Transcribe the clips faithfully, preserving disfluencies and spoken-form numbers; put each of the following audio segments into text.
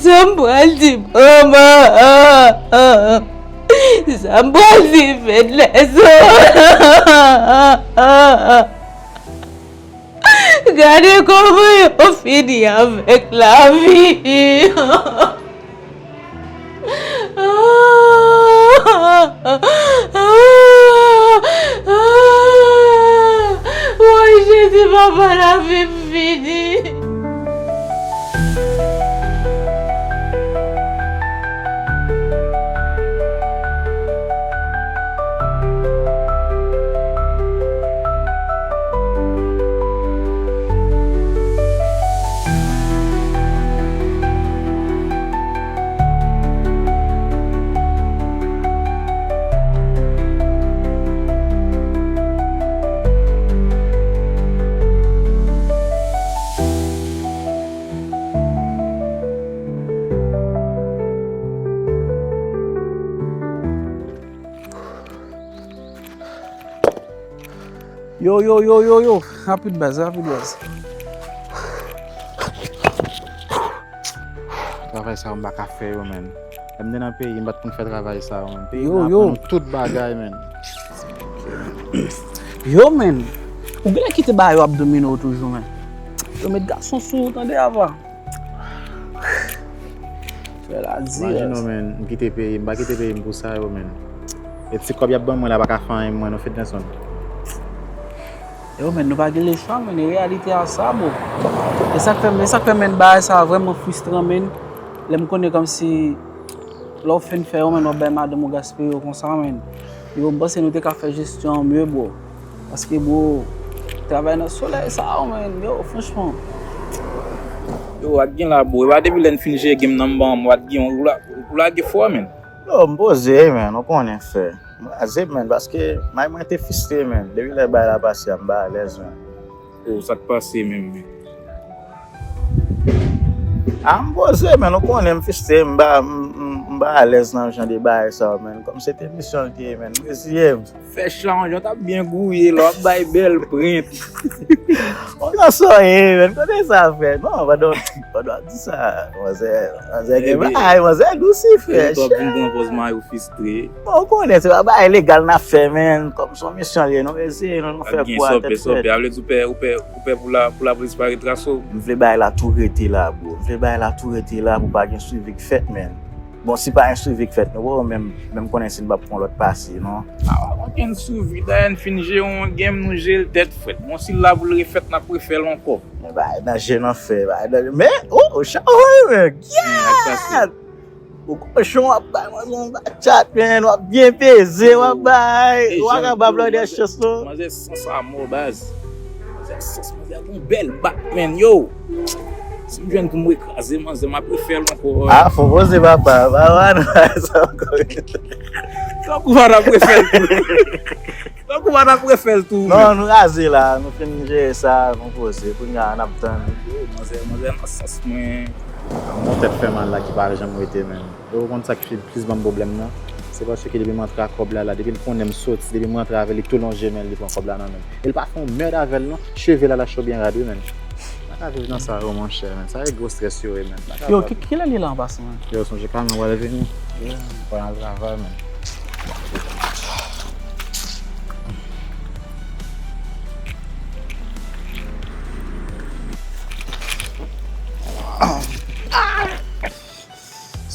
Sa m pral di manman? Sa m pral di Fednèso? Gade kòman yo fini avèk lavi. Woy, Jezi, papa, lavi m fini. Yo, yo, yo, yo, yo. Rapid, baz, rapid, baz. Travay sa yo m pa ka fè yo, menn. Lè m te nan peyi, m pa t konn fè travay sa yo, menn. Peyi yo, la yo. Aprann nou tout bagay, menn. Yo, menn. Ou genlè kite bagay yo ap domine w toujou, menn. Yo met gason sou ou, tande, apa. Frè la di. Imajine w, menn, m kite peyi, m pa kite peyi m pou sa yo, menn. E ti kòb y ap ban mwen la pa ka fè anyen pou mwen non, Fednèson. Yo, menn, nou pa gen lechwa, menn, e reyalite a sa, bro. E sa k fè, e sa k fè, menn, bagay sa vrèman fristran, menn. Lè m konnen kòmsi lè w fin fè yo, menn, w ap bay madanm ou gaspiye yo konsa, menn. Yo, m panse nou te ka fè jesyon an mye, bro. Paske, bro, travay nan solèy sa yo, menn, yo, franchman. Yo, w ap gen la, bro. E pa depi lè n fin jere game nan, m ban w, w ap gen, ou la, ou lage fò, menn. Yo, m poze, menn, ou konnen fè. M kraze, menn, paske may mwen te fristre, menn. Depi lè bay la pase a, m pa alèz, menn. O, sa k pase menm, menn? A, m poze, menn, ou konnen m fristre, m pa, m, m, m pa alèz nan jan de bagay sa yo, menn. Kòm se te misyon l te ye, menn, m reziye m. Fè chan, jan w t ap byen gouye la, w ap bay bèl prent. Ou nan sonye, menn, kote sa fè? Non, pandan, pandan w ap di sa, manzè, manzè gen bagay, manzè dousi, frè. Ou t ap vin pran pòz mari w fristre. Bon, ou konnen, se pa bagay legal n ap fè, menn. Kòm se yon misyon l ye, nou eseye, nou, nou fè kou a tèt frèt. Ap gen sòpè, sòpè. A vle di w pè, ou pè, ou pè pou la, pou lapolis pa retrase w? M vle bagay la tou rete la, bro. M vle bagay la tou rete la pou pa gen swivi k fèt, menn. Bon, si pa gen swivi k fèt, nou poko menm, menm konnen si n p ap pran lòt pase, non. A, pa gen swivi. Dayè, n fin jere yon game, nou jere l tèt frèt. Bon, si l la pou l refèt, n ap refè l ankò. Men bagay danje n ap fè, bagay danje. Men, o, o, chan, o, men, gad! Ou kochon, w ap bay manzè yon batchat, menn, w ap byen peze, w ap bay, ou pa kapab lòdè chans non. Manzè sans a mò, baz. Manzè sans, manzè gon bèl bak, menn, yo. Si m jwenn pou m rekraze manzè, m ap refè l ankò. A, fò poze papa, papa, non, sa ankò. Tankou pa n ap refè l tou. Tankou pa n ap refè l tou, menn. Non, nou raze la, nou fin jere sa, nou poze. Kounye a, n ap tann. Yo, manzè, manzè nan sans mwen. Yon tèt fè mal la ki pa janm rete, menn. E ou konn sa ki plis ban m pwoblèm nan? Se paske depi m antre ak kòb la la, depi l konnen m soti, depi m rantre avè l, li tou lonje men l, li pran kòb la nan men l. E l pa fè yon mèd avè l non, cheve l a lache byen rad wi, menn. M pa ka viv nan sa yo, monchè, menn. Sa e gwo strès yo ye, menn. M pa kapab. Yo, ki, kilè li la an pasan, menn? Yo, sonje kanmè pral vini. Yeah. Fò n al travay, menn.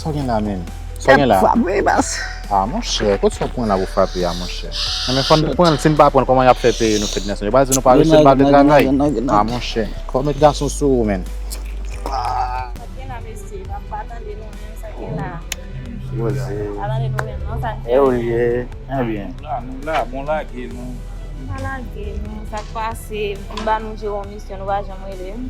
Sa w gen la menm? Sa w gen la? Tèt frape, baz. A, monchè, kot sa w pran la pou frape a, monchè? Nan men fò n pran l, si n pa pran l, kòman y ap fè peye nou, Fednèson? Yo pral di nou pa resi, nou pa vle travay. A, monchè, fò w met gason sou ou, menn. Sa k gen la, mesye? M ap pa tande nou menm, sa k gen la? Poze. Atande nou menm non, sa n fè. E ou l ye? Ebyen. Nou la, nou la, bon lage nou. Pa lage nou, sa k pase? M fin ba nou jere yon misyon, nou pa janm rele m.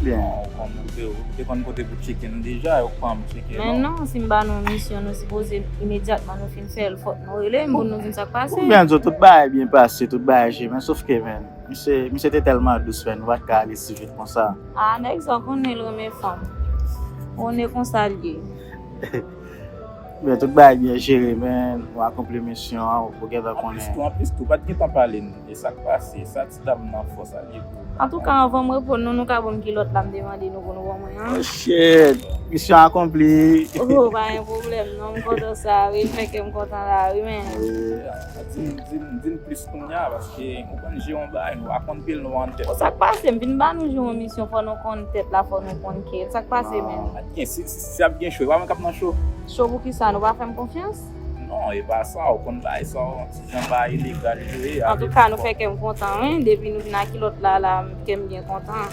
Byen. Non, ou konn, ou te, ou te konn kote pou tcheke n deja, ou pa janm tcheke non. Men non, si m ba nou misyon, nou sipoze imedyatman nou fin fè l, fòk nou rele m pou nou di m sa k pase. Oubyen di w tout bagay byen pase, tout bagay jere, men sòf ke, men, misye, misye te tèlman dous, men nou pa t ka ale si vit konsa. Ah, nèg sa w konnen l renmen fanm. Ou konnen konsa l ye. Men tout bagay byen jere, men nou akonpli misyon an, ou gentan konnen. Anplis tou, anplis tou, ou pa t gentan pale n. E sa k pase? Sa ti dam nan fè sa li ye pou ou? Antouka, anvan m reponn nou, nou ka ban m kilòt la m te mande nou pou nou ban mwen an. Oh shit! Misyon akonpli! Oh, pa gen pwoblèm non, m kontan sa wi, fè kè m kontan la wi, men. Di m, di m, di m plis kounye a, paske ou konn jere yon bagay, nou pa konn pil nou an tèt. Bon, sa k pase? M vin ba nou jere yon misyon, fò nou konn tèt la, fò nou konn kè l. Sa k pase, men? Pa t gen, si, si, si ap gen cho, e pa mwen k ap nan cho. Cho pou kisa? Nou pa fè m konfyans? Non, e pa sa, ou konn bagay sa, yon ti jan bagay ilegal yo ye. Antouka, nou fè kè m kontan, wi. Depi nou vin ak kilòt la, la, kè m byen kontan.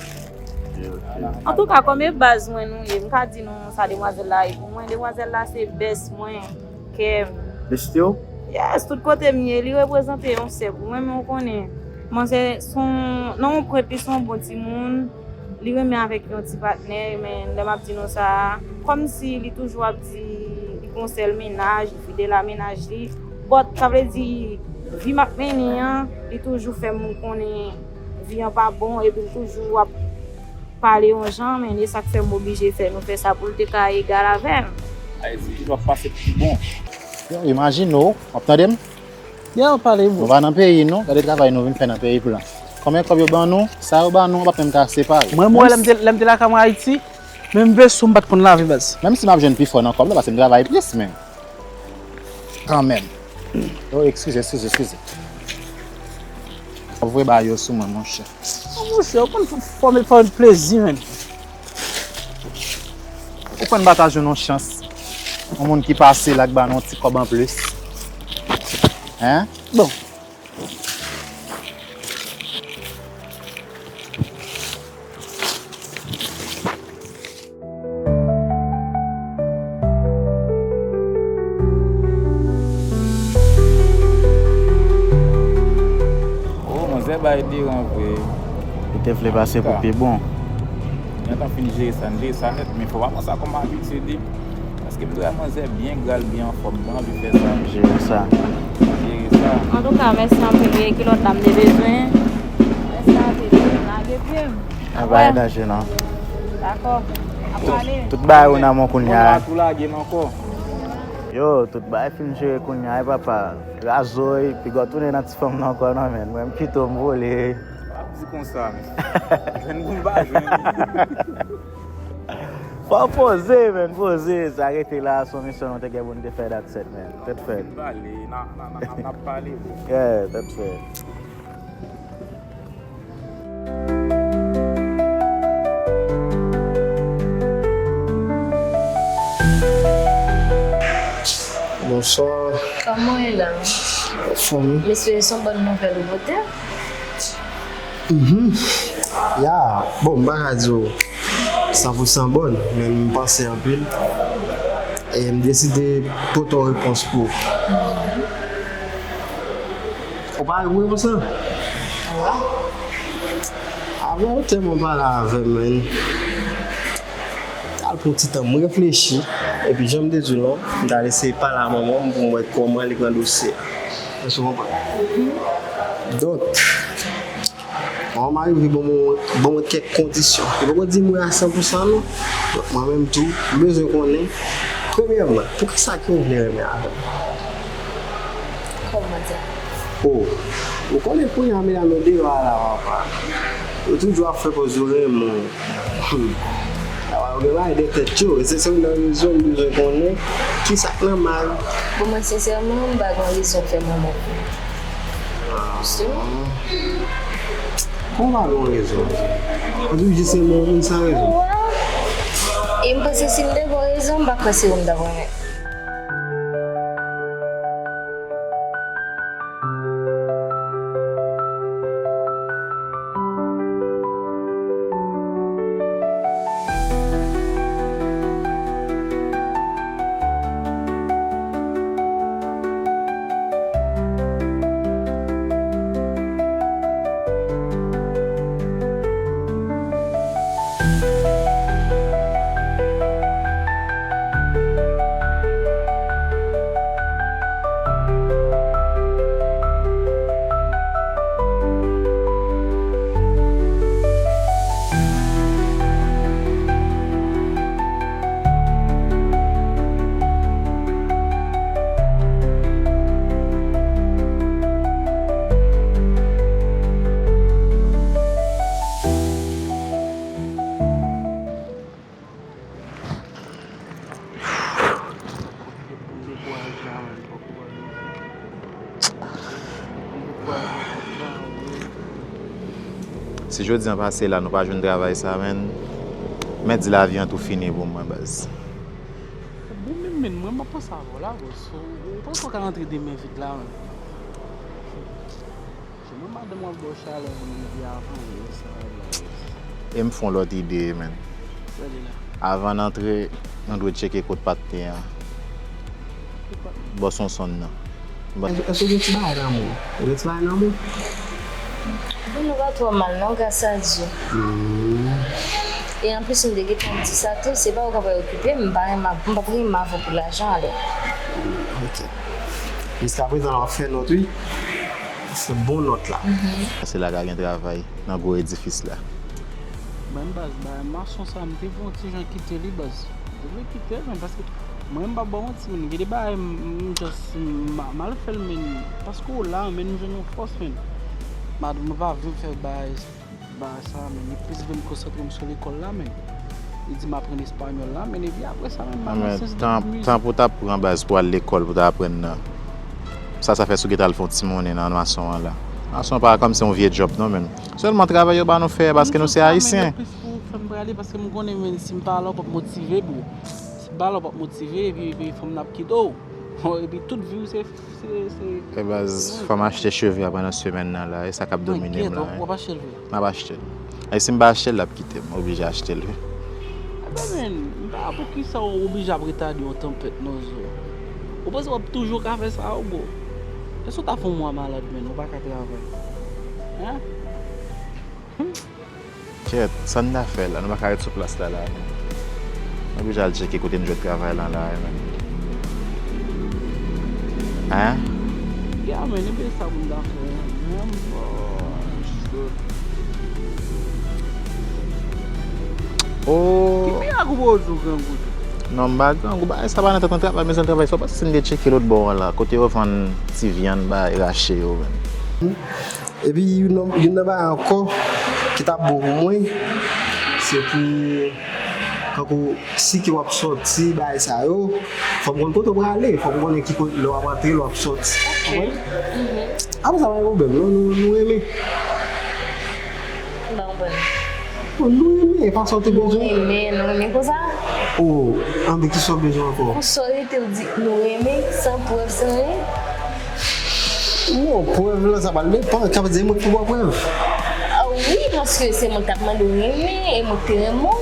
Antouka, kòm e baz mwen nou ye, m ka di nou sa demwazèl la ye pou mwen. Demwazèl la se best mwen, kè m. Best ou? Yes, tout kote m ye, li reprezante yon sè pou mwen, men ou konnen. Manzè se yon, nan yon pwent, li se yon bon timoun. Li renmen avèk yon ti patnè, men lè m ap di nou sa, kòmsi li toujou ap di li gon sèl mennaj, li fidèl a mennaj li. But, sa vle di, vi m ap mennen an, li toujou fè m konnen vi an pa bon, epi l toujou ap pale yon jan, men e sa k fè m oblije fè nou fè sa pou l te ka egal avè m. Ayiti toujou ap pase pou pi bon. Yo, imajine w, w ap tande m? Yo, pale bro. Nou pa nan peyi nou, gade travay nou vin fè nan peyi blan. Konbyen kòb yo ban nou, sa yo ban nou, w ap menm ka separe. Mwen, mwen, lè m te, lè m te lakay mwen Ayiti, menm veso m pa t konn lave baz. Menm si m ap jwenn pi fò nan kòb la, paske m travay plis, men kanmenm. Oh, eskize, eskize, eskize. Ap voye bagay yo sou mwen, monchè. Monchè, ou konn fò, fò, fò plezi, men. Ou konn pa ta jwenn yon chans. Yon moun ki pase la k ba nou yon ti kòb anplis. Hein? Bon. Oh, manzè bay deran vre. Ou te vle pase pou pi bon. Gentan fin jere sa, n jere sa nèt, men fò pa pran sa kòm abitid, wi. Paske m dwe wè manzè byen gra, l byen anfòm, m pa anvi fè sa. Jere sa. Jere sa. Antouka, mèsi anpil, wi, kilòt la m te bezwen. Mèsi anpil, lage pye m. A, pa gen danje non. Dakò. Ap pale. Tout bagay ou nan men w kounye a. Kounye a tou lage m ankò. Yo, tout bagay fin jere kounye a, wi papa. Razoy, piga w tounen nan ti fanm nan ankò non, men. Mwen, m kite w, m vole. Pa di konsa, men. Jwenn pou m pa jwenn. Fò poze, men, poze. Sa rete la, se yon misyon nou te gen pou n te fè, that's it, men. Tèt fèt. N ap pale, n a, n a, n a, n ap pale, bro. Yeah, tèt fèt. Bonswa. Kòman w ye la? Anfòm. M espere se yon bòn nouvèl ou pote. Mhm. Ya, bon, m pa ka di w san pou san bòn, men m panse anpil. E m deside pote yon repons pou ou. Ou pare pou repons lan? Wi. Avan ou tèlman pale avè m, men. Al pran ti tan, m reflechi. Epi jan m te di w lan, m ta eseye pale a manman m pou m wè kòman li pran dosye a. Èske w konprann? Donk, manman m arive ban mwen, ban mwen kèk kondisyon. Li poko di m wi a san pou san non. Donk, mwen menm tou, m bezwen konnen, premyèman, poukisa ke w vle renmen avè m? Kòman sa? O, ou konnen kounye a medam yo deyò a la, papa. Yo toujou ap fè pòz yo renmen w. Hmm. Papa, yo gen bagay dèyè tèt yo. E se, se youn nan rezon m bezwen konnen kisa k nan may. Bon, mwen, sensèman, m pa gen rezon fè manman. Jisteman. Kòman w pa gen rezon? Ou toujou jis renmen yon moun san rezon? Wi. E m panse si m te gen rezon, m pa kwè se ou m t ap renmen. Si jodi an pase la, nou pa jwenn travay sa, menn, mèt di lavi an tou fini pou mwen, baz. Bon, menm, menm, mwen, m ap panse avè w la, bro. So, ou panse w ka rantre demen vit la, menm? Mwen, madanm w ap ba w chalè, mwen, depi avan, e sa, la. E m fè yon lòt ide, menn. Avan n antre, nou dwe tcheke kot patnè an. Bò Sonson nan. Èske w gen ti bagay nan men w? Ou gen ti bagay nan men w? Bon, nou pa twò mal non, gras a Dye. E anplis, m te gentan di sa tou, se pa ou k ap okipe m, m pa renmen, m p ap renmen avè w pou lajan, alò. Ok. Jiskaprezan, w ap fè nòt, wi. Fè bon nòt la. Se la ka gen travay nan gwo edifis la. Ban baz, bagay mason sa, m te vle yon ti jan kite li, baz. M te vle kite l, men paske mwen, m p ap ba w manti, men gen de bagay, m, m just, m, m al fè l, men paske w la, men m jwenn yon fòs, men. Madanm mwen pa vle m fè bagay, bagay sa, men li plis vle m konsantre m sou lekòl la, men. Li di m aprann espanyòl la, men epi apre sa, men, m pa nan sans de mizik. Tan pou w t ap pran, baz, pou al lekòl, pou w t aprann nan. Sa, sa fè si w gentan al fè yon ti monnen nan mason an la. Mason an pa kòmsi yon vye djòb, non, menn. Sèlman travay yo ba nou fè paske nou se ayisyen. Plis pou fè m prale paske m konnen, menn, si m pa la, w p ap motive, bro. Si m pa la, w p ap motive, epi, epi fò m n ap kite w. Epi tout vi w se, se, se. E baz, fò m achte cheve a pandan semèn nan la, e sa k ap domine m la. W ap achte cheve? M ap achte l. E si m pa achte l, l ap kite m, m oblije achte l, wi. Ebyen, menn, m pa wè poukisa w oblije ap retade yon tanpèt nan zo. Ou panse w ap toujou ka fè sa, wi, bro? Èske w ta fè yon mwa malad, menn, ou pa ka travay? Hein? Kèt, sa n ta fè la? Nou pa ka ret sou plas la, la, non. Nou oblije al tcheke kote n jwenn travay lan la, menn. Hein? Ya, menn, ebyen sa pou n ta fè, menn. Menm, oh, shit. Oh. Ki pi a gwo zo grangou tou? Non, m pa grangou, bagay sa pa nan tèt mwen, travay, mezon travay sa, w pa si m te tcheke lòt bò an la, kote yo vann ti vyann, bagay rache yo, menn. Epi youn nan, youn nan bagay ankò ki t ap bon pou mwen, se pou, kankou, si ke w ap sòti, bagay sa yo, fò m konn kote w prale, fò m konnen ki kote, lè w ap antre, lè w ap sòti. Konprann? Apre sa, pa gen pwoblèm, non, nou, nou renmen. M pa konprann. Bon, nou renmen, e pa sa w te bezwen? Nou renmen, nou renmen konsa? Oh, anben, kisa w bezwen ankò? Konsa w rete w di nou renmen, san prèv, san anyen? Non, prèv lan, sa pral depann. Sa vle di, e mwen ki pou ba w prèv? Ah wi, paske se mwen k t ap mande w renmen, e mwen k te renmen w.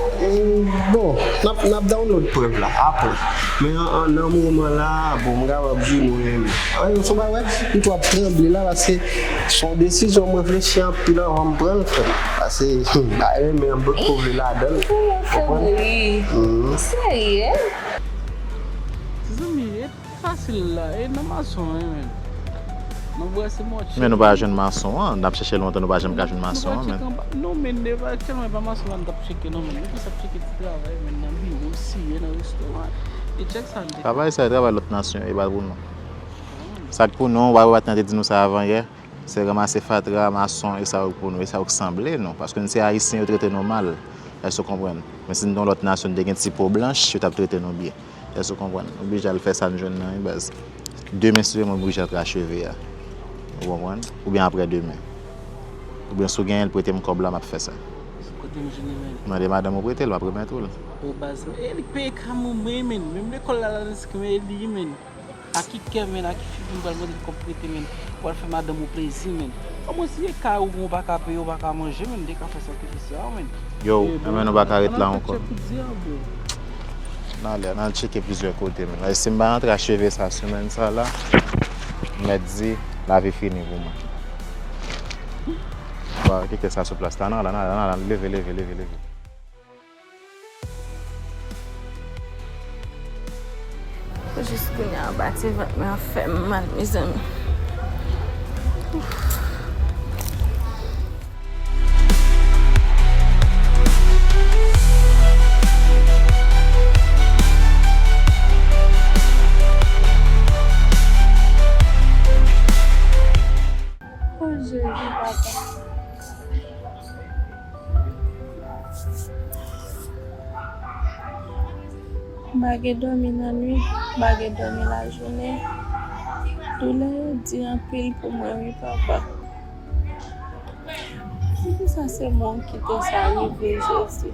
Bon, n ap, n ap download prèv la, apre. Men an, an, nan moman la, bon, m kapab di nou renmen. Wè, yon bagay, wè, m tou ap tranble la, paske se yon desizyon m reflechi anpil anvan m pran l, frè m. Paske, hmm, bagay renmen an, bout kou vle ladan l. Ou konprann? Serye? Ti zanmi, e fasil la, e nan mason an, menn. Nan bwè se mòtye. Men nou pa jwenn mason an, n ap chèche lontan, nou pa janm ka jwenn mason an, menn. Non, menn, e pa tèlman e pa mason la n t ap tcheke, non, menn. Nou plis ap tcheke ti travay, menn, nan biwo, siye, nan restoran. E tchèk sa n te. Travay sa, e travay lòt nasyon, e pa pou nou. Sa k pou nou, w a wè patnè te di nou sa avan yè, se ranmase fatra, mason, e sa yo k pou nou, e sa yo k sanble nou. Paske nou se ayisyen, yo trete nou mal. Èske w konprann? Men si n te yon lòt nasyon, n te gen ti po blanch, yo t ap trete nou byen. Èske w konprann? Nou oblije al fè sa n jwenn nan, wi, baz. Demen, si mwen oblije al rache cheve a. Ou konprann? Oubyen aprè demen. Oubyen si w genyen l, prete m kòb la, m ap fè sa. Kote m jwenn li, menn? Mande madanm ou prete l, m ap remèt ou l. O baz, e li peye ka mwen, menn. Menm lekòl la, la, li, menn. A ki kè, menn, a ki figi m pral mande l kòb prete, menn? Ou pral fè madanm ou plezi, menn. Omwen si se kay ou, ou pa ka peye, ou pa ka manje, menn, ou te ka fè sakrifis sa, menn. Yo, enben nou pa ka ret la ankò. An al tcheke plizyè kote, menn. E si m pa rantre a cheve sa semèn sa la, m mèt di, lavi fini pou mwen. Bon, kite sa sou plas la, nan, la, nan, la, nan, leve, leve, leve, leve. Jis kounye a, bati vant mwen ap fè m mal, mezanmi. Oh, Jezi, papa. M pa gen dòmi nan nuit, m pa gen dòmi lajounen. Doulè yo di anpil pou mwen, wi, papa. Poukisa se mwen ki te sa rive, Jezi?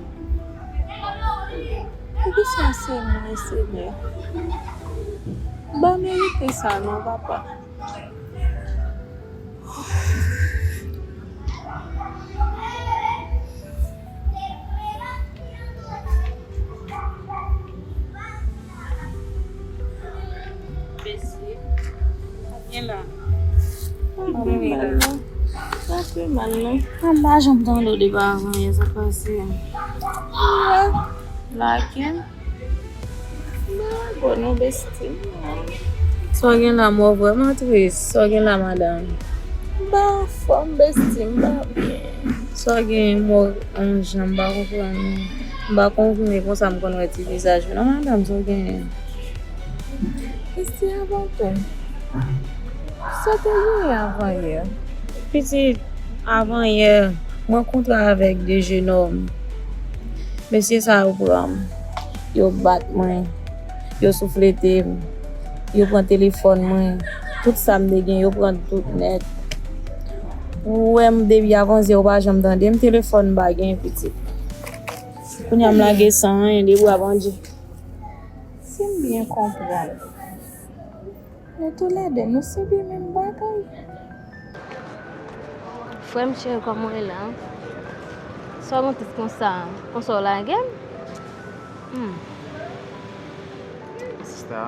Poukisa se mwen, Senyè? M pa merite sa, non, papa. Mesye, konbyen la? Konbyen la? Sa fè mal, non? Mwen pa janm tande w depi avan yè, sa k pase? Laken? Mwen pa bon non, besti. Sa w gen la, m wè w vrèman tris. Sa w gen la, madanm? M pa anfòm, besti, m pa byen. Sa w gen, m wè w yon jan, m pa konprann ou. M pa konprann konsa m konn wè ti vizaj ou. Non, madanm, sa w genyen? Besti, avan tou, sa te genyen avan yè? Pitit, avan yè, m rankontre avèk de jenòm. Mesye sa yo pran m. Yo bat mwen. Yo souflete m. Yo pran telefòn mwen. Tout sa m te gen, yo pran tout nèt. Ou wè m depi avan yè, ou pa janm tande m, telefòn m pa gen, pitit. Kounye a m lage san anyen, de bra bandi. Si m byen konprann, nou toulède, nou sibi menm bagay. Frè m cheri, kòman w ye la? Sa w gen tèt konsa? Konsa w lage m? Hmm. Sista,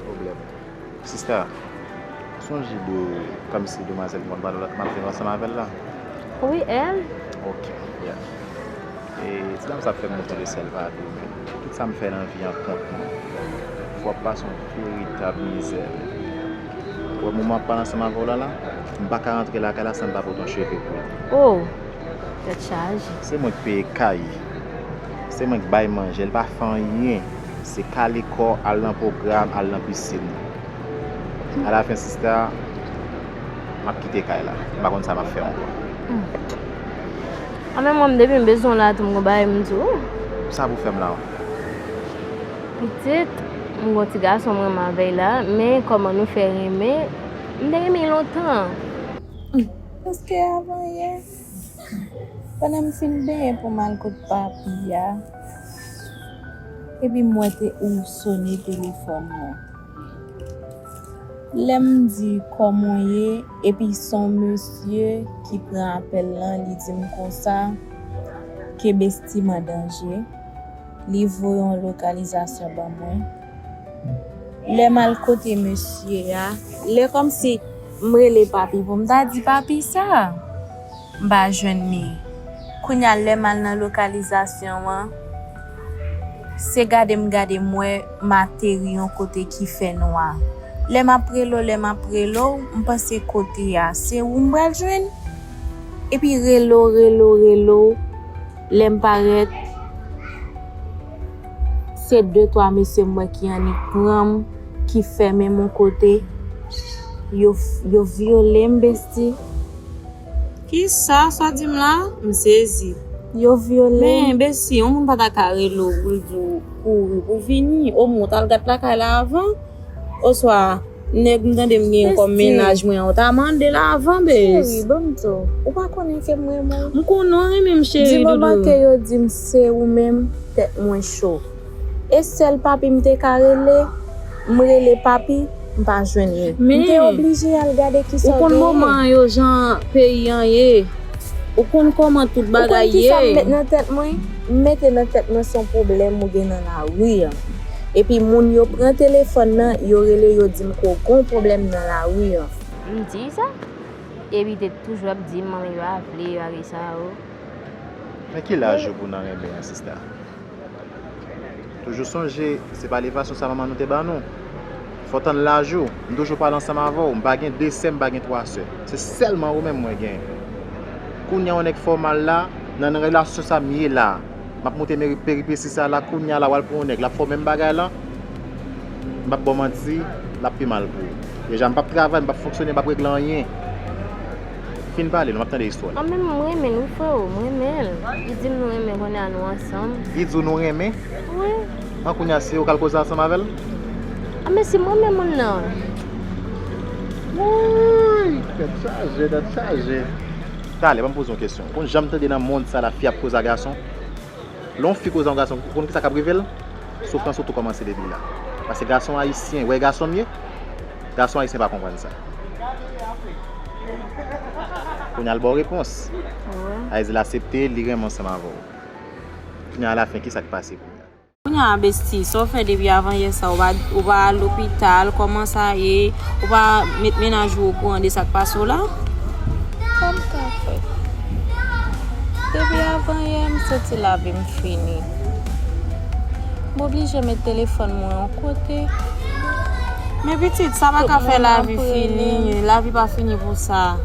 pwoblèm. Sista, sonje de, kòmsi demwazèl ki konn pale w la, m ap viv ansanm avè l la? Wi, èl. Ok, yeah. E ti dam sa ap fè m monte de sèl pa tou, men tout sa m fè nan vi an kont mwen. Fò w ap pase yon veritab mizè. Ou wè moman m ap pale ansanm avè w la la, m pa ka rantre lakay la san m pa pote yon cheve pou li. Oh, tèt chaje. Se mwen k peye kay. Se mwen k bay manje, l pa fè anyen. Se kale kò, al nan pwogram, al nan pisin. Alafen, sista, m ap kite kay la. M pa konn sa m ap fè ankò. Hmm. An menm mwen, depi m bezwen w la tou, m gon bagay m di w. Sa pou fè m la? Pitit, m gon ti gason m renmen avè l la, men kòman nou fè renmen, m te renmen l lontan. Hmm. Paske avan yè, pandan m fin benyen pou m al kot papi a, epi m wè te ou sone telefòn mwen. Lè m di kòman w ye, epi se yon mesye ki pran apèl lan, li di m konsa ke besti m an danje, li voye yon lokalizasyon ban mwen. Lè m al kote mesye a, lè kòmsi m rele papi pou m ta di papi sa, m pa jwenn li. Kounye a, lè m al nan lokalizasyon an, se gade m gade m wè m ateri yon kote ki fè nwa. Lè m ap rele w, lè m ap rele w, m panse kote a, se ou m pral jwenn. Epi rele w, rele w, rele w, lè m parèt, se de twa mesye m wè ki annik pran m, ki fèmen m yon kote. Yo, yo vyole m, besti. Kisa sa di m la? M sezi. Yo vyole m. Men, besti, yon moun pa ta ka rele w pou l di w kouri pou vini. Omwen, w t al gad lakay la avan. Oswa, nèg m tande m genyen kòm mennaj mwen an, w ta mande l avan, bes. Cheri, ban m di w, ou pa konnen ke m renmen w? M konnen w renmen m, cheri doudou. Di moman ke yo di m se ou menm, tèt mwen cho. E sèl papi m te ka rele, m rele papi, m pa jwenn li. M te oblije al gade kisa w genyen. Men, ou konn moman yo, jan peyi an ye. Ou konn kòman tout bagay ye. Ou konn kisa m met nan tèt mwen? M mete nan tèt mwen se yon pwoblèm ou gen nan lari an. Epi moun yo pran telefòn nan, yo rele, yo di m ke w gen yon pwoblèm nan lari an. M di sa, epi te toujou ap di m manman yo pa vle, yo pa vle sa yo. Men ki laj ou pou nan renmen an, sista? Toujou sonje, se pa elevasyon sa manman nou te ban nou. Fò w tann laj ou. M toujou pale ansanm avè w. M pa gen de sè, m pa gen twa sè. Se sèlman ou menm mwen genyen. Kounye a, yon nèg fè w mal la, nan, nan relasyon sa m ye la. M ap monte meri-, peripesi sa la, kounye a la, w al pran yon nèg, l ap fè w menm bagay lan. M p ap ba w manti, l ap pi mal pou ou. Deja, m p ap travay, m p ap fonksyone, m p ap regle anyen. Fin pale, non, m ap tande istwa l. An, men m renmen l, wi, freo, m renmen l. Li di m nou renmen, kounye a nou ansanm. Li di w nou renmen? Wi. An, kounye a, se ou k al koze ansanm avè l? An, men si m renmen moun nan, Tèt chaje, tèt chaje. Talè, ban m poze yon kesyon. Ou konn janm tande nan mond sa la fi ap koze a gason? Lè yon fi koze a yon gason, ou konn kisa k ap rive l? Soufrans ou tou kòmanse depi la. Paske gason ayisyen, wè gason m ye? Gason ayisyen pa konprann sa. Kounye a l ba w repons. Wi. Sa vle di l aksepte, li renmen ansanm avè w. Kounye a, alafen, kisa k pase kounye a? Kounye a, besti, sa w fè depi avan yè sa, ou pa, ou pa al lopital, kòman sa ye, ou pa met mennaj ou okouran de sa k pase w la? Sa m ka fè? Depi avan yè, m santi lavi m fini. M oblije met telefòn mwen yon kote. Men pitit, sa pa ka fè lavi fini. Lavi pa fini pou sa.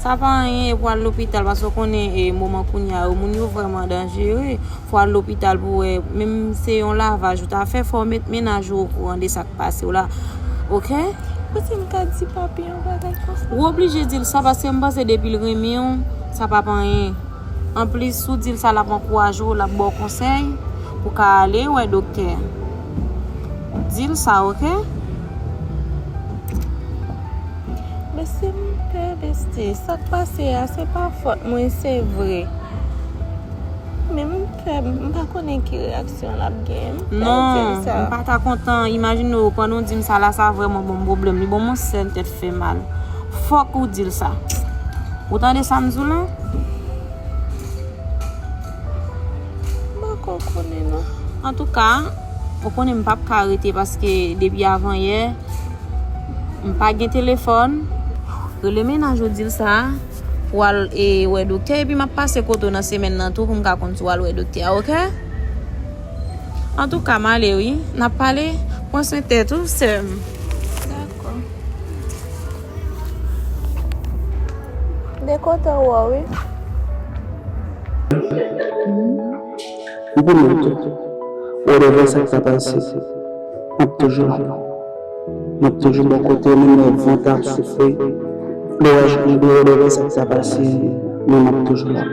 Sa pa anyen pou al lopital, paske w konnen, e, moman kounye a yo, moun yo vrèman danjere. Fò w al lopital pou w wè, menm se yon lavaj ou ta fè, fò w met mennaj ou okouran de sa k pase w la. Oke? Poukisa m ka di papi yon bagay konsa? Ou oblije di l sa, paske m panse depi l renmen w, sa p ap anyen. Anplis, si w di l sa, l ap ankouraje w, l ap ba w konsèy pou w ka ale wè doktè. Di l sa, oke? Besti, m pè, besti. Sa k pase a, se pa fòt mwen, se vre. Men m pè, m pa konnen ki reyaksyon l ap gen. M pè di l sa. Non, m pa ta kontan. Imajine w, pandan w di m sa la, sa vrèman ban m pwoblèm. Li ban m yon sèn tèt fè mal. Fòk ou di l sa. Ou tande sa m di w la? M poko konnen non. Antouka, ou konnen m p ap ka rete paske depi avan yè, m pa gen telefòn. Rele mennaj ou, di l sa, pou w al, e, wè doktè, epi m ap pase kote w nan semèn nan tou pou m ka konn si w al wè doktè a, oke? Antouka, m ale wi. N ap pale. Pran swen tèt ou, sè m. Dakò. De kote w wè w, wi. M konnen tou. Whatever sa k ta pase, m ap toujou la. M ap toujou bò kote w, menm lè van ta ap soufle, loraj tonbe, whatever sa k ta pase, men m ap toujou la.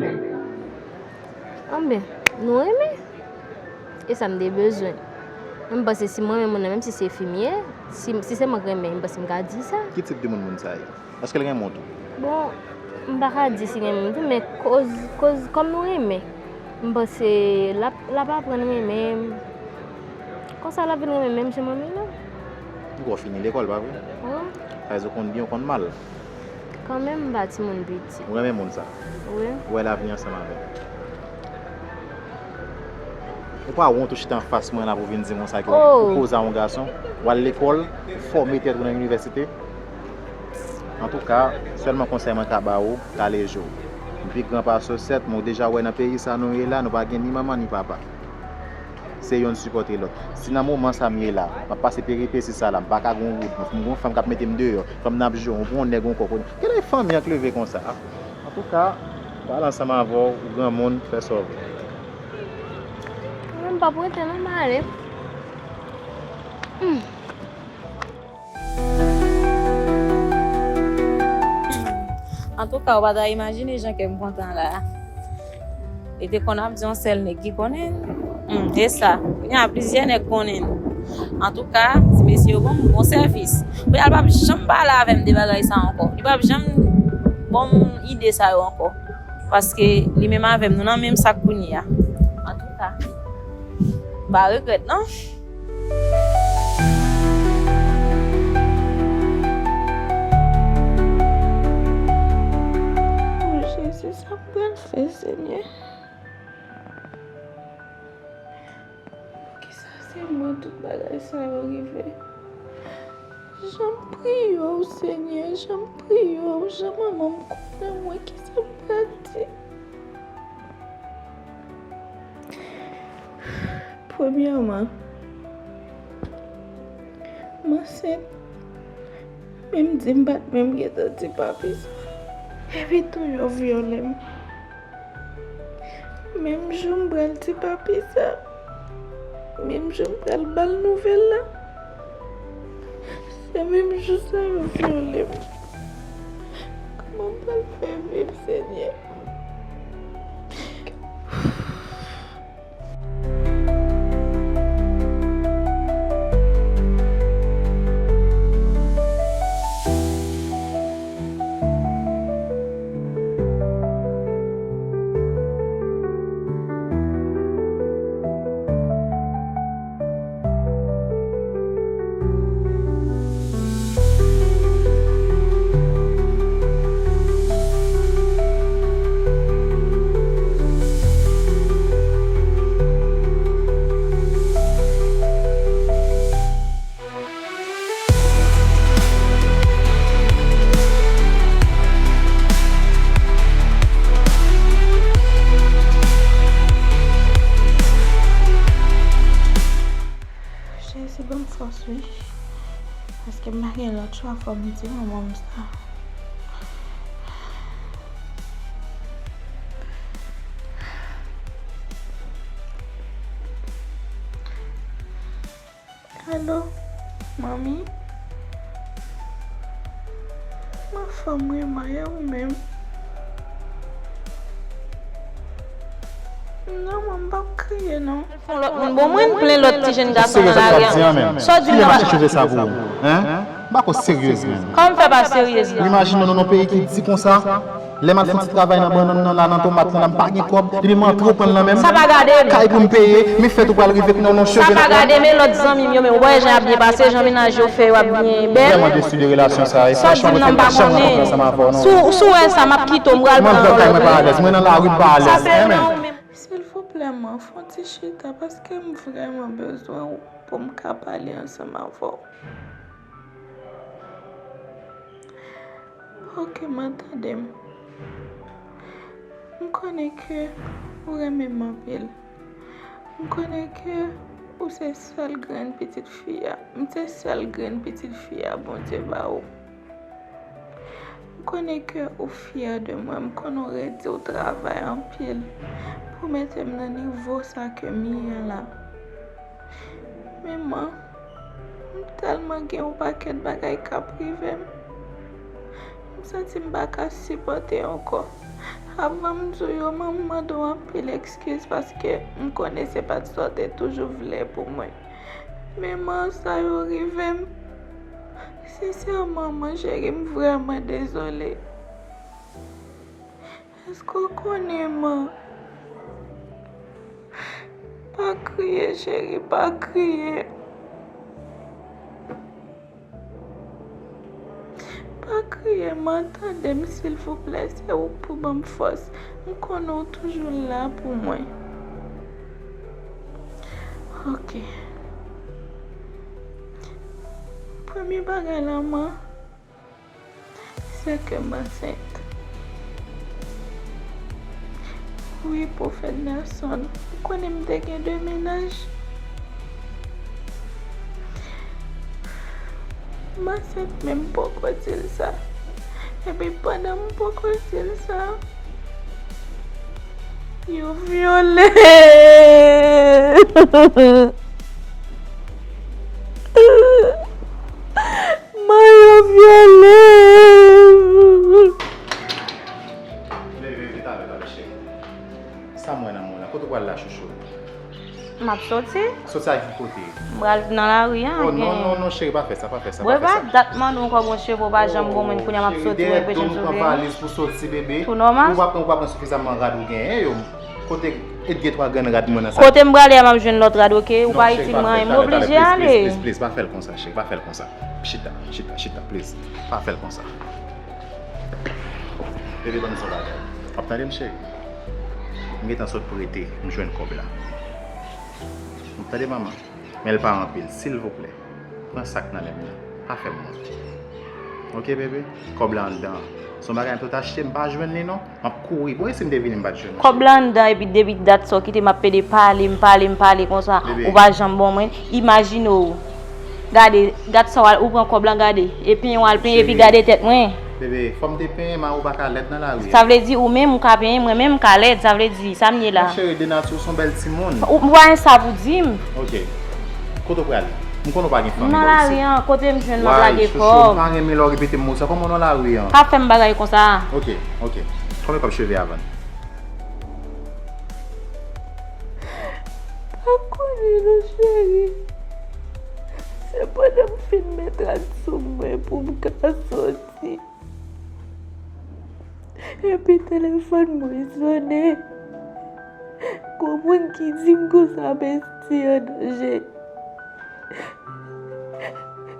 Anben, nou renmen. E sa m te bezwen. Mwen, m panse si m renmen moun nan, menm si se fi m ye, si, si se mwen k renmen, m panse m ka di sa. Ki tip de moun moun sa ye? Èske l renmen w tou? Bon, m pa ka di si l renmen m tou, men koz, koz, kòm nou renmen, m panse l ap, l ap aprann renmen m. Konsa l ap vin renmen menm jan mwen renmen l. Ou kwè w fini lekòl, pa vre? Wi. Sa vle di w konn byen, w konn mal. Kanmenm, m pa timoun piti. Ou renmen moun sa? Wi. Ou wè lavni ansanm avè l? Ou pa wont ou chita anfas mwen la pou w vin di m konsa ke w, oh, ou koze a yon gason, w al lekòl, ou fòme tèt ou nan inivèsite? Antouka, sèlman konsèy mwen ka ba ou, kale je w. M pi gran pase w, sèt, men w deja wè nan peyi sa nou ye la, nou pa gen ni manman ni papa. Se yonn sipòte lòt. Si nan moman sa m ye la, m ap pase peripesi sa la, m pa ka gen yon wout, m gen yon fanm k ap mete m deyò, fanm nan ap jwe, ou pran yon nèg ankò, kounye a, kilè fanmi an k leve konsa? Antouka, w al ansanm avè w, ou granmoun, fè sa w vle. Mwen, m p ap rete non, m ale. Hmm. Antouka, ou pa ta imajine jan kè m kontan la. Li te konn ap di yon sèl nèg ki konnen l. Hmm, e sa, kounye a plizyè nèg konnen l. Antouka, ti mesye yo ban m bon sèvis. Kounye a, l p ap janm pale avè m de bagay sa ankò. Li p ap janm ban m ide sa yo ankò. Paske li menm avè m, nou nan menm sak kounye a. Antouka, m pa regrèt non. O Jezi, sa m pral fè, Senyè? Poukisa se mwen tout bagay sa yo rive? Jan m priye w, Senyè, jan m priye w, jan manman m konnen mwen, kisa m pral di? Premyèman, m ansent, men m di m pa t menm gentan di papi sa. Epi tou yo vyole m. Menm jou m pral di papi sa, menm jou m pral ba l nouvèl la, se menm jou sa yo vyole m. Kòman m pral fè viv, Senyè? Chak fwa m di manman m sa. Alo, manmi? Mwen anfòm wi, ma, e ou menm? Non, mwen p ap kriye non. Fon lòt moun bon, mwen plen lòt ti jèn gason nan lari an. Sa w di m nan? Kiyès ki chanje sa pou ou? Hein? M pa ko seryez menm. Kòman m fè pa seryez la? Ou imajine nou nan yon peyi ki di konsa, lè m al fè yon ti travay nan bannann nan la, nan tomat lan la, m pa gen kòb, depi m antre w pran l nan men m. Sa pa gade m. Kay pou m peye, men fèt ou pral rive kounye a w nan cheve. Sa pa gade m, e lòt zanmi m yo, men ou wè jan y ap byen pase, jan mennaj yo fè yo ap byen bèl. Vrèman desi de relasyon sa, e franchman, mwen pa t janm rankontre ansanm avè w non. Si w, si w wè sa, m ap kite w, m pral pran lòt. Mwen nan lari, m pa alèz. Sa se nan ou menm. Silvouplè, man, fè yon ti chita, paske m vrèman bezwen w pou m ka pale ansanm avè w. Ok, man, tande m. M konnen ke ou renmen m anpil. M konnen ke ou se sèl grenn pitit fi a. M se sèl grenn pitit fi a Bondye ba ou. M konnen ke ou fyè de mwen. M konnen ou redi, ou travay anpil pou mete m nan nivo sa ke m ye a la. Men man, m tèlman gen yon pakèt bagay k ap rive m. M santi m pa ka sipòte ankò. Avan m di w yo, man, m mande w anpil ekskiz paske m konnen se pa t sa w te toujou vle pou mwen. Men man, sa yo rive m. Sensèman, man cheri, m vrèman dezole. Èske w konnen, man? Pa kriye, cheri, pa kriye. Pa kriye, man, tande m, silvouplè, se ou k pou ban m fòs. M konnen w toujou la pou mwen. Ok. Premye bagay la, man, se ke m ansent. Wi, pwofèt Nelson, ou konnen m te gen de mennaj. M ansent, men m poko di l sa. Epi pandan m poko di l sa, yo vyole. Man, yo vyole m. Leve, leve, talè, talè, cheri. Sa m wè nan men w la? Kote w pral la, chouchou? M ap soti. Soti a ki kote? M pral nan lari an. Oh, non, non, non, cheri, pa fè sa, pa fè sa, pa fè sa. Mwen pa dat mande w kòb yon cheve, w pa janm bon moun, kounye a m ap soti, w reproche m sou vye. Cheri, dèyè do m pran valiz pou soti, bebe. Tou nòmal. Ou pa pran, ou pa pran sifizamman rad ou genyen yo. Kote, e gen twa grenn rad mwen nan sa. Kote m prale a, m ap jwenn lòt rad, ok? Ou pa itil mwen anyen, m oblije ale. Non, cheri, pa fè l, talè, talè, please, please, please, pa fè l konsa, cheri, pa fè l konsa. Chita, chita, chita, please. Pa fè l konsa. Bebe, ban m di w yon bagay. W ap tande m, cheri? M gentan sot prete, m jwenn kòb la. W ap tande, manman? Men l pa anpil, silvouplè. Pran sa k nan men m nan. Pa fè m wont. Ok, bebe? Kòb la anndan. Se yon bagay m sot achte, m pa jwenn li non. M ap kouri. Bon, e si m te vini, m pa t jwenn li? Kòb la anndan, epi depi dat sa w kite m ap pede pale, m pale, m pale konsa, ou pa janm ban mwen. Imajine w. Gade, gad sa w al, ou pran kòb la, gade. E penyen w al penyen, epi gade tèt mwen. Bebe, fò m te penyen, ma ou pa ka lèd nan lari a. Sa vle di ou menm ou ka penyen, mwen menm m ka lèd, sa vle di, sa m ye la. Mon cheri, de nati ou se yon bèl timoun. Ou, ou pa gen sa pou di m. Ok. Kote w prale? M konnen w pa gen fanmi bò isi. M nan lari an, kote m jwenn m ap lage kòb. Way, chouchou, m pa renmen lè w repete mo sa. Kòman w nan lari an? Pa fè m bagay konsa. Ok, ok. Konbyen kòb cheve a vann? Pa konnen non, cheri. Se pandan m fin met rad sou mwen pou m ka soti. Epi telefòn mwen sonnen. Gon moun ki di m konsa, Bestie an danje.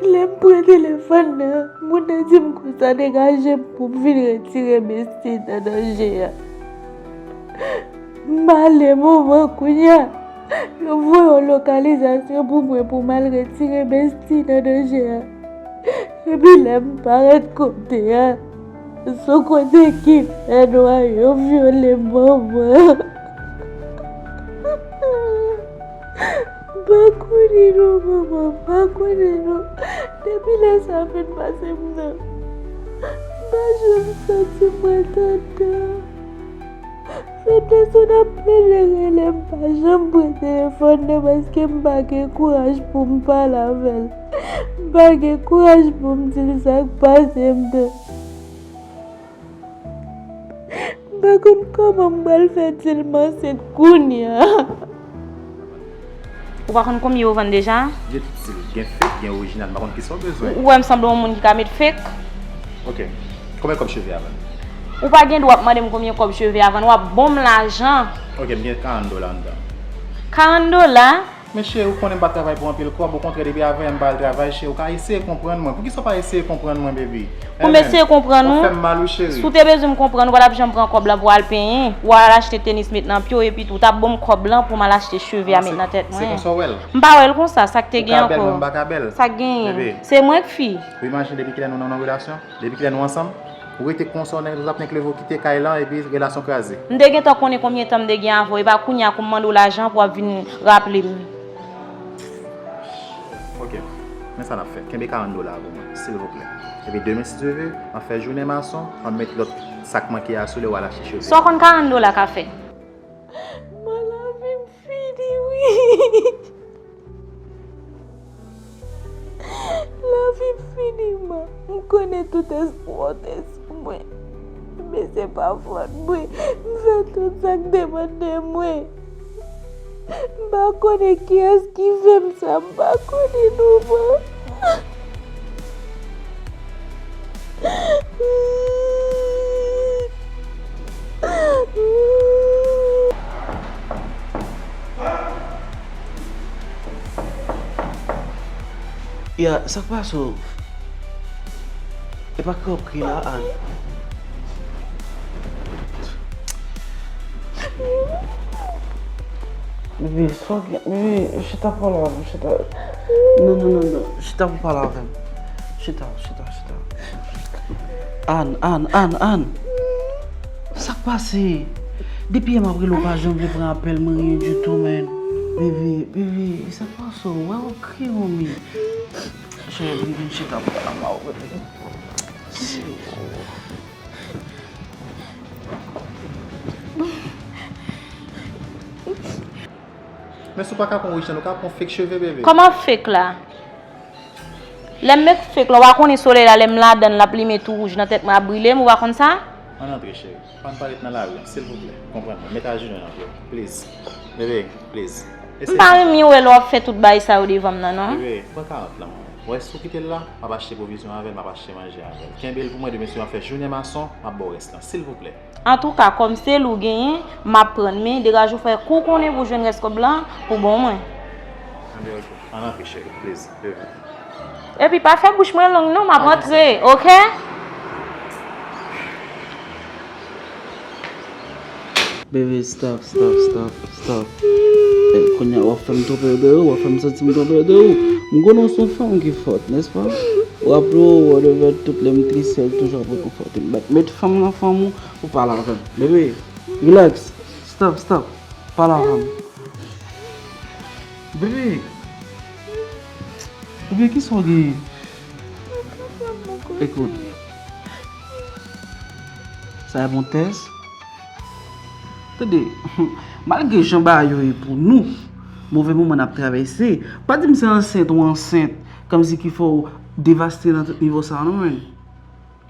Lè m pran telefòn nan, moun nan di m konsa, degaje m pou m vin retire Bestie nan danje a. M ale moman kounye a. Yo voye yon lokalizasyon pou mwen pou m al retire Bestie nan danje a. Epi lè m parèt kote a, sou kote ki fè nwa, yo vyole manman. M pa konnen non, manman, m pa konnen non. Depi Lè sa fin pase m nan, m pa janm santi m ret anndan. Fednason ap rele, rele, m pa janm pran telefòn nan paske m pa gen kouraj pou m pale avè l. M pa gen kouraj pou m di l sa k pase m nan. M pa konn kòman m pral fè di l m ansent kounye a. Ou pa konn konbyen yo vann deja? Gen tout stil, gen fake, gen orijinal, m pa konn kisa w bezwen. Ou, ou wè m sanble yon moun ki ka met fake? Ok. Konbyen kòb cheve a vann? Ou pa gen dwa ap mande m konbyen kòb cheve a vann, w ap ban m lajan. Ok, m gen karant dola anndan. Karant dola? Men cheri, ou konnen m pa travay pou anpil kòb, okontrè, depi avanyè m pa al travay, cheri, ou ka eseye konprann mwen. Poukisa w pa eseye konprann mwen, baby? Pou m eseye konprann ou? Ou fè m mal, wi, cheri. Si w te bezwen m konprann, ou pa t ap janm pran kòb lan pou w al penyen, ou al achte tenis met nan pye w, epi tou, w t ap ban m kòb lan pou m al achte cheve a met nan tèt mwen. Se konsa w wè l? M pa wè l konsa, sa k te gen ankò? Ou ka bèl, men m pa ka bèl. Sa k genyen? Bebe. Se mwen k fi. Ou imajine depi kilè nou nan yon relasyon? Depi kilè nou ansanm? Ou rete konsa, w nèk, w ap nèk leve w kite kay lan epi relasyon kraze. M te gentan konnen konbyen tan m te gen avè w, e pa kounye a kou m mande w lajan pou w ap vin raple m. Ok, men sa n ap fè. Kenbe karant dola pou mwen, silvouplè. Epi demen, si Dye vle, an fè jounen mason, an met lòt sa k manke a sou li, w al achte cheve. Sa w konn karant dola ka fè? Mwen, lavi m fini, wi. Lavi m fini, man. M konnen tout espwa w te sou mwen. Men se pa fòt mwen. M fè tout sa k depann de mwen. M pa konnen kiyès ki fè m sa. M pa konnen non, man. Ya, sa k pase w? E pa kriye w ap kriye la, Ann. Bebe, sa w gen? Bebe, chita pale avè m, chita. Non, non, non, non, chita pou pale avè m. Chita, chita, chita. Ann, Ann, Ann, Ann. Sa k pase? Depi yè m ap rele w, pa janm vle pran apèl mwen, rien du tout, man. Bebe, bebe, sa k pase w? Why w ap kriye, manmi? Cheri, vin, vin chita pou pale avè m, bebe. Men si w pa ka pran orijinal, ou ka pran fake cheve, bebe. Kòman fake la? Lè m met fake la, w pa konnen solèy la, lè m ladan l, l ap limen tou wouj nan tèt mwen, ap brile m, ou pa konn sa? Ann antre, cheri. Pa n pa ret nan lari an, silvouplè. Konprann mwen. Met ajounen nan vre, please. Bebe, please. M pa renmen wè lè w ap fè tout bagay sa yo devan m nan, non. Bebe, pran karant lan. Ou wè, si w kite l la, m ap achte pwovizyon avè l, m ap achte manje avè l. Kenbe l pou mwen, demen si w ap fè jounen mason, m ap ba w rès lan, silvouplè. Antouka, kòm se l ou genyen, m ap pran l, men degaje w fè kou konnen pou jwenn rès kòb lan pou ban mwen. Ann antre, cheri, please, bebe. Epi pa fè bouch mwen long non, m ap antre, ok? Bebe, stop, stop, stop, stop. Eh, kounye a, w ap fè m twò pè de ou, w ap fè m santi m twò pè de ou. M konnen w se yon fanm ki fòt, nèspa? W raple w, w devè tout lè m tris, se w toujou ap rekonfòte m. But met fanm nan fanm ou, ou pale avè m. Bebe, relax. Stop, stop. Pale avè m. Bebe. Bebe, kisa w genyen? Ekout. Sa e bon tès. Tande, malgre jan bagay yo ye pou nou, move moman n ap travèse, pa di m se ansent ou ansent, kòmsi ki fè w devaste nan tout nivo sa a, non, man.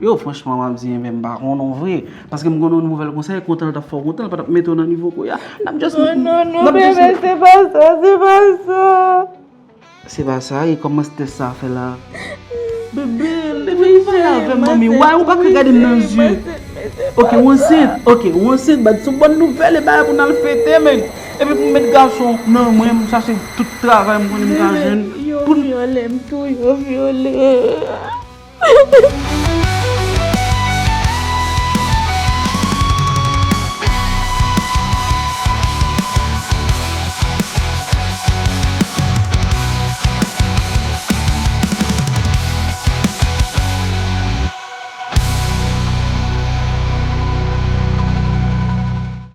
Yo, franchman, m ap di, enben, m pa konnen w vre. Paske m konnen yon nouvèl konsa, e kontan l t ap fè w kontan, l pa t ap mete w nan nivo kounye a. N ap just... Non, non, non, bebe, se pa sa, se pa sa. Se pa sa, e kòman tès sa fè la? Bebe, bebe, pale avè m, manmi. Why ou pa ka gade m nan zye? Ok, ou ansent. Ok, ou ansent, but se yon bòn nouvèl, e bagay pou n al fete, man. Epi pou m met gason nan mwen, m chache tout travay m konnen m ka jwenn. Yo vyole m tou, yo vyole.